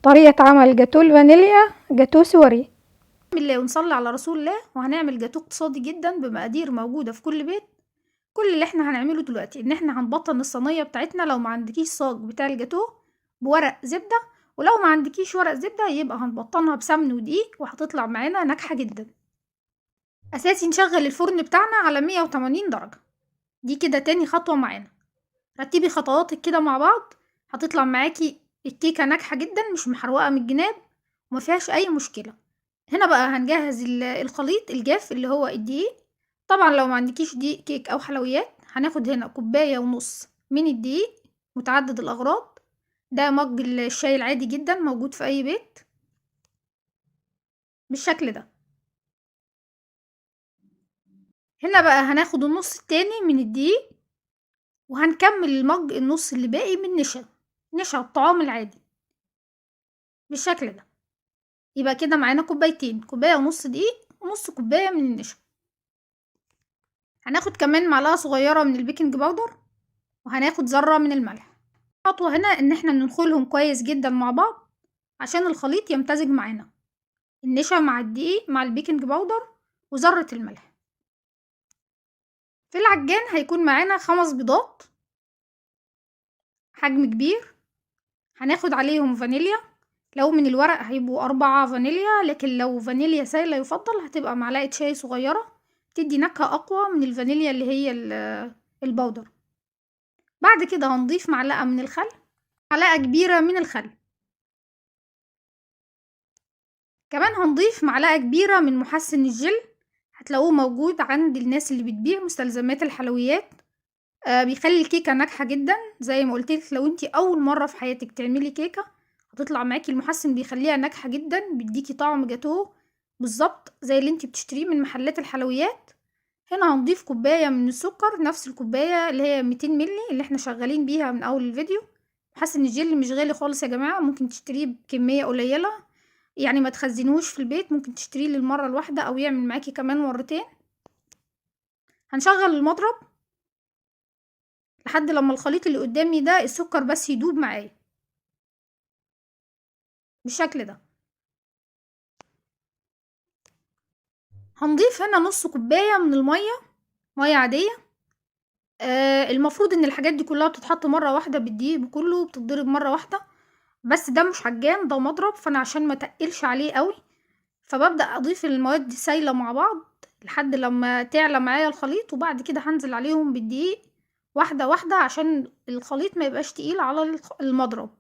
طريقة عمل جاتو الفانيليا، جاتو سواريه. بسم الله ونصلي على رسول الله. وهنعمل جاتو اقتصادي جدا بمقادير موجودة في كل بيت. كل اللي احنا هنعمله دلوقتي ان احنا هنبطن الصينية بتاعتنا، لو ما عندكيش صاج بتاع الجاتو بورق زبدة، ولو ما عندكيش ورق زبدة يبقى هنبطنها بسمن ودقيق، وهتطلع معانا ناجحة جدا. اساسي نشغل الفرن بتاعنا على 180 درجة. دي كده تاني خطوة معانا. رتبي خطواتك كده مع بعض، هتطلع معاكي الكيكة ناجحة جدا، مش محروقة من الجناب وما فيهاش اي مشكلة. هنا بقى هنجهز الخليط الجاف اللي هو الدقيق. طبعا لو ما عندكيش دقيق كيك او حلويات، هناخد هنا كوباية ونص من الدقيق متعدد الاغراض، ده مج الشاي العادي جدا موجود في اي بيت بالشكل ده. هنا بقى هناخد النص التاني من الدقيق، وهنكمل المج النص اللي باقي من نشا، نشا الطعام العادي بالشكل ده. يبقى كده معانا كوبايتين، كوباية ونص دقيق ونص كوباية من النشا. هناخد كمان معلقة صغيرة من ال baking powder، وهناخد ذرة من الملح. خطوة هنا ان احنا ننخلهم كويس جدا مع بعض عشان الخليط يمتزج معانا، النشا مع الدقيق مع ال baking powder وذرة الملح. في العجان هيكون معانا 5 بيضات حجم كبير، هناخد عليهم فانيليا. لو من الورق هيبقوا 4 فانيليا، لكن لو فانيليا سايلة يفضل هتبقى معلقة شاي صغيرة، تدي نكهة أقوى من الفانيليا اللي هي البودر. بعد كده هنضيف معلقة من الخل، معلقة كبيرة من الخل. كمان هنضيف معلقة كبيرة من محسن الجل، هتلاقوه موجود عند الناس اللي بتبيع مستلزمات الحلويات. بيخلي الكيكة ناجحة جدا. زي ما قلت لك لو انتي أول مرة في حياتك تعملي كيكة هتطلع معاكي المحسن بيخليها ناجحة جدا، بيديكي طعم جاتوه بالظبط زي اللي انتي بتشتريه من محلات الحلويات. هنا هنضيف كوباية من السكر، نفس الكوباية اللي هي 200 ملي اللي احنا شغالين بيها من أول الفيديو. محسن الجل مش غالي خالص يا جماعة، ممكن تشتريه بكمية قليلة، يعني ما تخزنوش في البيت، ممكن تشتريه للمرة الواحدة أو يعمل معاكي كمان مرتين. هنشغل المضرب لحد لما الخليط اللي قدامي ده السكر بس يدوب معايا بالشكل ده. هنضيف هنا نص كوباية من المية، مية عادية. المفروض ان الحاجات دي كلها بتتحط مرة واحدة بالدقيق بكله وبتتضرب مرة واحدة، بس ده مش عجان، ده مضرب، فانا عشان ما تقلش عليه قوي فببدأ اضيف المواد دي سايلة مع بعض لحد لما تعلى معايا الخليط، وبعد كده هنزل عليهم بالدقيق واحدة واحدة عشان الخليط ما يبقاش تقيل على المضرب.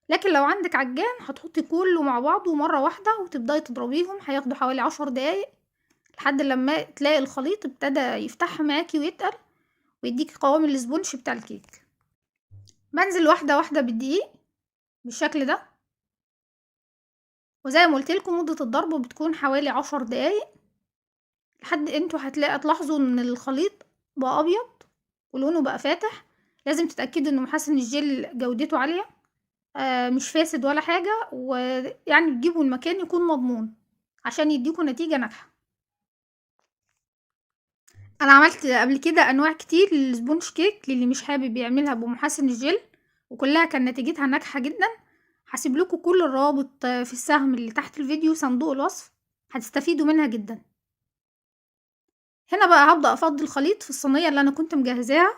لكن لو عندك عجان هتحطي كله مع بعضه مرة واحدة وتبدأي تضربيهم، هياخدوا حوالي 10 دقايق لحد لما تلاقي الخليط ابتدى يفتح معاكي ويتقل ويديكي قوام الاسبونج بتاع الكيك. بنزل واحدة واحدة بالدقيق بالشكل ده، وزي ما قلت لكم مدة الضرب بتكون حوالي 10 دقايق لحد انتوا هتلاحظوا ان الخليط بقى ابيض ولونه بقى فاتح. لازم تتأكدوا ان محسن الجل جودته عالية، مش فاسد ولا حاجة، ويعني تجيبوا المكان يكون مضمون عشان يديكوا نتيجة ناجحة. انا عملت قبل كده انواع كتير لل sponge cake للي مش حابب يعملها بمحسن الجل، وكلها كان نتيجتها ناجحة جدا. هسيب لكم كل الروابط في السهم اللي تحت الفيديو صندوق الوصف، هتستفيدوا منها جدا. هنا بقى هبدأ افضي الخليط في الصينية اللي انا كنت مجهزاها.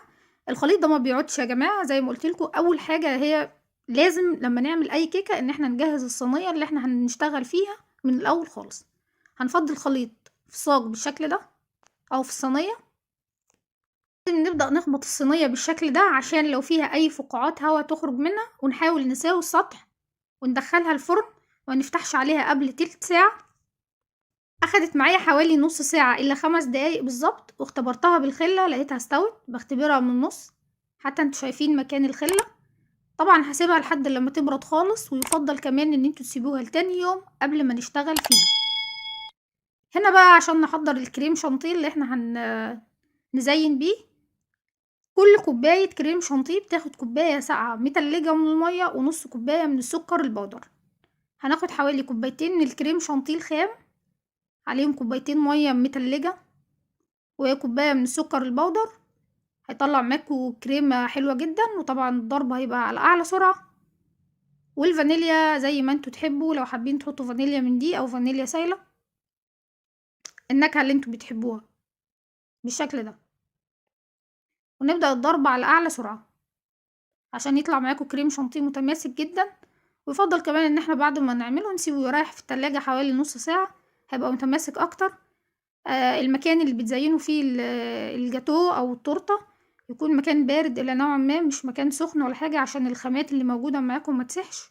الخليط ده ما بيقعدش يا جماعة، زي ما قلت لكم اول حاجة هي لازم لما نعمل اي كيكة ان احنا نجهز الصينية اللي احنا هنشتغل فيها من الاول خالص. هنفضي الخليط في صاج بالشكل ده او في الصينية. لازم نبدأ نخبط الصينية بالشكل ده عشان لو فيها اي فقاعات هواء تخرج منها، ونحاول نساوي السطح وندخلها الفرن وما نفتحش عليها قبل تلت ساعة. اخدت معايا حوالي نص ساعة الا 5 دقايق بالظبط، واختبرتها بالخلة لقيتها استوت، بختبرها من النص حتى انتوا شايفين مكان الخلة. طبعا هسيبها لحد لما تبرد خالص، ويفضل كمان ان انتوا تسيبوها لتاني يوم قبل ما نشتغل فيها. هنا بقى عشان نحضر الكريم شانتيه اللي احنا نزين بيه، كل كوباية كريم شانتيه بتاخد كوباية ساقعة متلجة من المية ونص كوباية من السكر البودر. هناخد حوالي كوبايتين من الكريم شانتيه الخام، عليهم كوبايتين مية متلجة وكوباية من السكر البودر، هيطلع معاكم كريمة حلوة جدا. وطبعا الضرب هيبقى على أعلى سرعة. والفانيليا زي ما انتوا تحبوا، لو حابين تحطوا فانيليا من دي او فانيليا سايلة، النكهة اللي انتوا بتحبوها بالشكل ده. ونبدأ الضرب على اعلى سرعة عشان يطلع معاكم كريم شانتيه متماسك جدا. ويفضل كمان ان احنا بعد ما نعمله نسيبه يريح في التلاجة حوالي نص ساعة، هيبقى متماسك اكتر. المكان اللي بتزينوا فيه الجاتوه او التورته يكون مكان بارد الى نوعا ما، مش مكان سخن ولا حاجة، عشان الخامات اللي موجودة معاكم ما تسحش،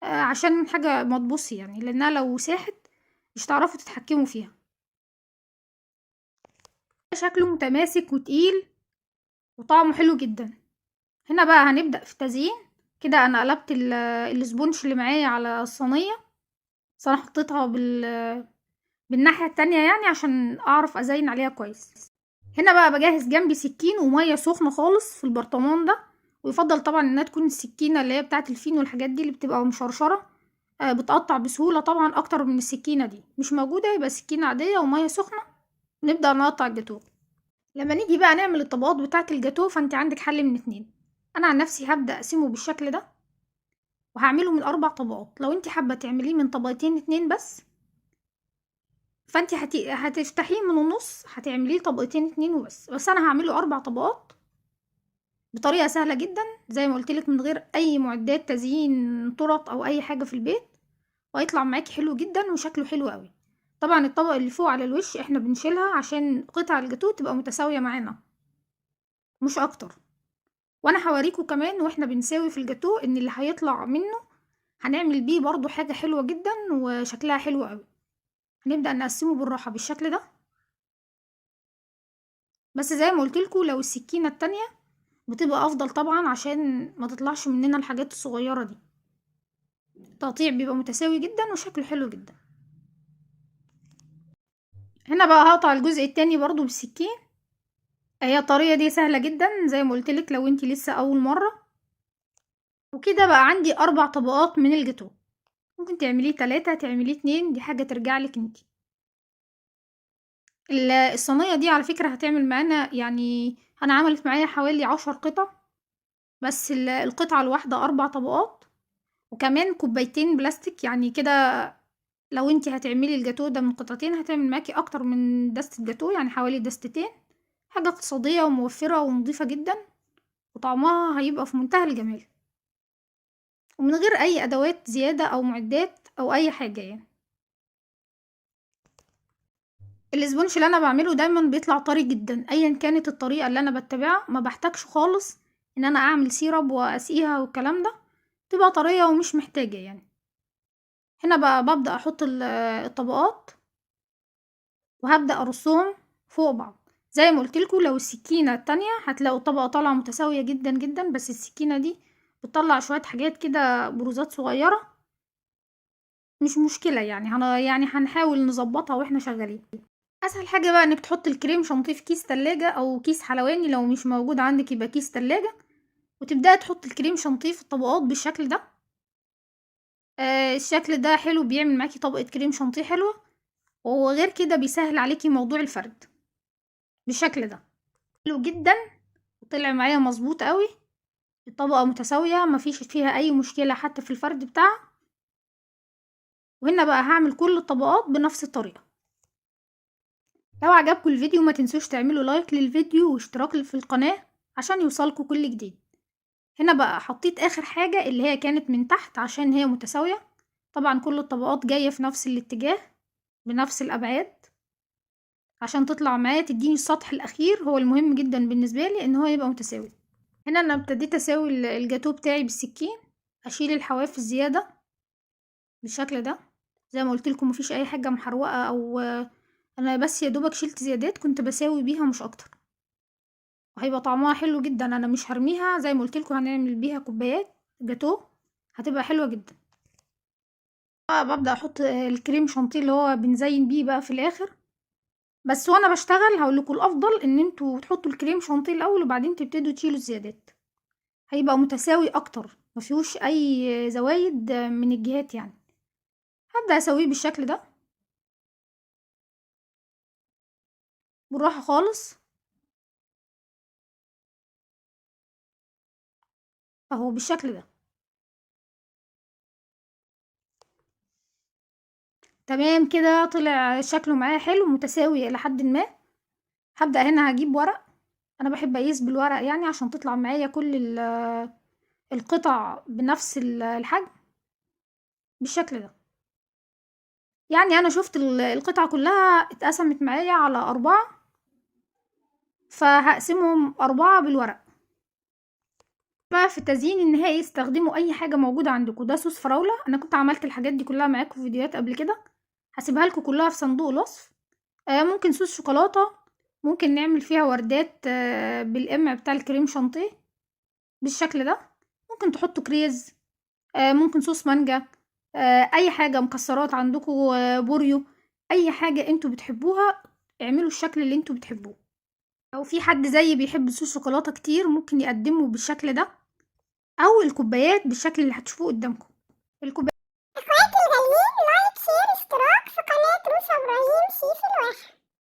عشان حاجة ما تبوظش يعني، لانها لو ساحت مش هتعرفوا تتحكموا فيها. شكله متماسك وتقيل وطعمه حلو جدا. هنا بقى هنبدأ في التزيين. كده انا قلبت ال sponge اللي معايا على الصينية، بس انا حطيتها بالناحية التانية يعني عشان اعرف ازين عليها كويس. هنا بقى بجهز جنبي سكين ومية سخنة خالص في البرطمان ده، ويفضل طبعا انها تكون السكينة اللي هي بتاعة الفين والحاجات دي اللي بتبقى مشرشرة، بتقطع بسهولة طبعا اكتر من السكينة دي. مش موجودة يبقى سكينة عادية ومية سخنة. نبدأ نقطع الجاتوه. لما نيجي بقى نعمل الطبقات بتاعة الجاتوه، فانت عندك حل من اتنين. انا عن نفسي هبدأ اقسمه بالشكل ده، وهعمله من 4 طبقات. لو انت حابة تعمليه من طبقتين 2 بس، فانت هتفتحيه من النص، هتعمليه طبقتين 2 وبس. بس انا هعمله 4 طبقات بطريقة سهلة جدا زي ما قلتلك، من غير اي معدات تزيين طرق او اي حاجة في البيت، وهيطلع معاكي حلو جدا وشكله حلو قوي. طبعا الطبق اللي فوق على الوش احنا بنشيلها عشان قطع الجاتوه تبقى متساوية معانا مش اكتر. وانا هوريكم كمان واحنا بنساوي في الجاتوه ان اللي هيطلع منه هنعمل بيه برضو حاجة حلوة جدا وشكلها حلو قوي. هنبدأ نقسمه بالراحة بالشكل ده، بس زي ما قلتلكوا لو السكينة التانية بتبقى افضل طبعا عشان ما تطلعش مننا الحاجات الصغيرة دي. التقطيع بيبقى متساوي جدا وشكله حلو جدا. هنا بقى هقطع الجزء التاني برضو بالسكين. هي الطريقة دي سهلة جدا زي ما قلتلك لو انتي لسه اول مرة. وكده بقى عندي 4 طبقات من الجاتوه، ممكن تعمليه 3، تعمليه 2، دي حاجة ترجع لك انتي. الصينية دي على فكرة هتعمل معانا، يعني انا عملت معايا حوالي 10 قطع، بس القطعة الواحدة 4 طبقات، وكمان كوبايتين بلاستيك. يعني كده لو انتي هتعملي الجاتوه ده من قطعتين هتعمل معاكي اكتر من دستة جاتوه، يعني حوالي دستتين. حاجة اقتصادية وموفرة ونظيفة جدا، وطعمها هيبقى في منتهى الجمال، ومن غير اي ادوات زيادة او معدات او اي حاجة. يعني ال sponge اللي انا بعمله دايما بيطلع طري جدا ايا كانت الطريقة اللي انا بتبعها، ما بحتاجش خالص ان انا اعمل syrup واسقيها والكلام ده، تبقى طرية ومش محتاجة يعني. هنا بقى ببدأ احط الطبقات وهبدأ ارصهم فوق بعض. زي ما قلت لكم لو السكينة التانية هتلاقوا الطبقة طالعة متساوية جدا جدا، بس السكينة دي بتطلع شوية حاجات كده بروزات صغيرة، مش مشكلة يعني، هنحاول نظبطها واحنا شغالين. اسهل حاجة بقى انك تحط الكريم شانتيه في كيس تلاجة او كيس حلواني، لو مش موجود عندك يبقى كيس تلاجة، وتبدأي تحط الكريم شانتيه في الطبقات بالشكل ده. الشكل ده حلو، بيعمل معاكي طبقة كريم شانتيه حلوة، وغير كده بيسهل عليكي موضوع الفرد بالشكل ده. حلو جدا وطلع معايا مظبوط قوي، الطبقة متساوية مفيش فيها اي مشكلة حتى في الفرد بتاعها. وهنا بقى هعمل كل الطبقات بنفس الطريقة. لو عجبكم الفيديو ما تنسوش تعملوا لايك للفيديو واشتراك في القناة عشان يوصلكم كل جديد. هنا بقى حطيت اخر حاجة اللي هي كانت من تحت عشان هي متساوية، طبعا كل الطبقات جاية في نفس الاتجاه بنفس الابعاد عشان تطلع معايا تديني السطح الاخير، هو المهم جدا بالنسبة لي ان هو يبقى متساوي. هنا انا ابتديت اساوي الجاتوه بتاعي بالسكين، اشيل الحواف الزيادة بالشكل ده. زي ما قلت لكم مفيش اي حاجة محروقة، او انا بس يا دوبك شلت زيادات كنت بساوي بيها مش اكتر، وهيبقى طعمها حلو جدا. انا مش هرميها، زي ما قلت لكم هنعمل بيها كوبايات جاتوه هتبقى حلوة جدا. ببدأ احط الكريم شانتيه اللي هو بنزين بيه بقى في الاخر، بس وانا بشتغل هقول لكم الافضل ان انتوا تحطوا الكريم شانتيه الاول وبعدين تبتدوا تشيلوا الزيادات، هيبقى متساوي اكتر مفيهوش اي زوايد من الجهات. يعني هبدأ اسويه بالشكل ده بالراحة خالص اهو بالشكل ده. تمام كده، طلع شكله معايا حلو متساوي الى حد ما. هبدأ هنا هجيب ورق، انا بحب اقيس بالورق يعني عشان تطلع معايا كل القطع بنفس الحجم بالشكل ده. يعني انا شفت القطعة كلها اتقسمت معايا على 4، فهقسمهم 4 بالورق. بقى في التزيين النهائي استخدموا اي حاجة موجودة عندكم. ده صوص فراولة، انا كنت عملت الحاجات دي كلها معاكم في فيديوهات قبل كده، هسيبها لكم كلها في صندوق الوصف. ممكن صوص شوكولاتة، ممكن نعمل فيها وردات، بالقمع بتاع الكريم شانتيه بالشكل ده، ممكن تحطوا كريز، ممكن صوص مانجا، اي حاجة، مكسرات عندكم، بوريو، اي حاجة انتوا بتحبوها اعملوا الشكل اللي انتوا بتحبوه. لو في حد زيي بيحب صوص شوكولاتة كتير ممكن يقدمه بالشكل ده، او الكوبايات بالشكل اللي هتشوفوه قدامكم. الكوبايات اخواتي الغاليين، like share اشتراك في قناة روشا ابراهيم شيف الواحة.